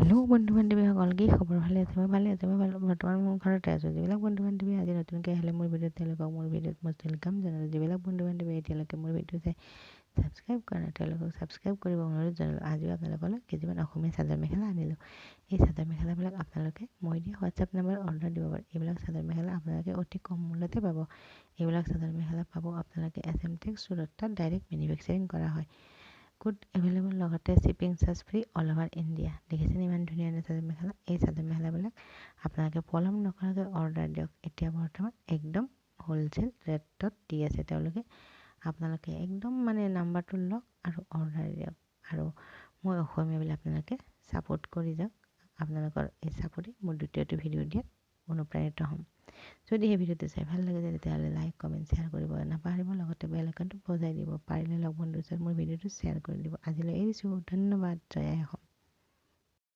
Hello' বন্ধু বান্ধৱীসকল, কি খবৰ? ভালে আছে? মই ভালে আছোঁ। মই ভাল, বৰ্তমান মোৰ ঘৰতে আছোঁ। যিবিলাক বন্ধু বান্ধৱী আজি নতুনকৈ আহিলে মোৰ ভিডিঅ'ত, তেওঁলোকক মোৰ ভিডিঅ'ত মই welcome জনালোঁ। যিবিলাক বন্ধু বান্ধৱী এতিয়ালৈকে মোৰ ভিডিঅ' চাই ছাবস্ক্ৰাইব কৰা নাই, তেওঁলোকক ছাবস্ক্ৰাইব কৰিব অনুৰোধ জনালোঁ। আজিও আপোনালোকলৈ কেইযোৰমান অসমীয়া চাদৰ মেখেলা আনিলোঁ। এই চাদৰ মেখেলাবিলাক আপোনালোকে মই দিয়া হোৱাটছএপ নাম্বাৰত অৰ্ডাৰ দিব পাৰে। এইবিলাক চাদৰ মেখেলা আপোনালোকে অতি কম মূল্যতে পাব। এইবিলাক চাদৰ মেখেলা পাব আপোনালোকে এছ এম টেক্স চুৰট, তাত ডাইৰেক্ট মেনুফেকচাৰিং কৰা হয়। কোড এভেইলেবল, লগতে shipping charge free all over India। দেখিছেনে, ইমান ধুনীয়া ধুনীয়া চাদৰ মেখেলা? এই চাদৰ মেখেলাবিলাক আপোনালোকে পলম নকৰাকৈ অৰ্ডাৰ দিয়ক। এতিয়া বৰ্তমান একদম হ'লচেল ৰেটত দি আছে তেওঁলোকে। আপোনালোকে একদম মানে নাম্বাৰটো লওক আৰু অৰ্ডাৰ দিয়ক আৰু মই অসমীয়া বুলি আপোনালোকে ছাপোৰ্ট কৰি যাওক। আপোনালোকৰ এই ছাপোৰ্টে মোৰ দ্বিতীয়টো ভিডিঅ' দিয়াত অনুপ্ৰাণিত হ'ম। যদি সেই ভিডিঅ'টো চাই ভাল লাগে, তেতিয়াহ'লে লাইক, কমেণ্ট, শ্বেয়াৰ কৰিব নাপাহৰিব। লগতে বেল আইকনটো বজাই দিব। পাৰিলে লগ বন্ধুৰ ওচৰত মোৰ ভিডিঅ'টো শ্বেয়াৰ কৰি দিব। আজিলৈ এৰিছোঁ, ধন্যবাদ। জয় আই অসম।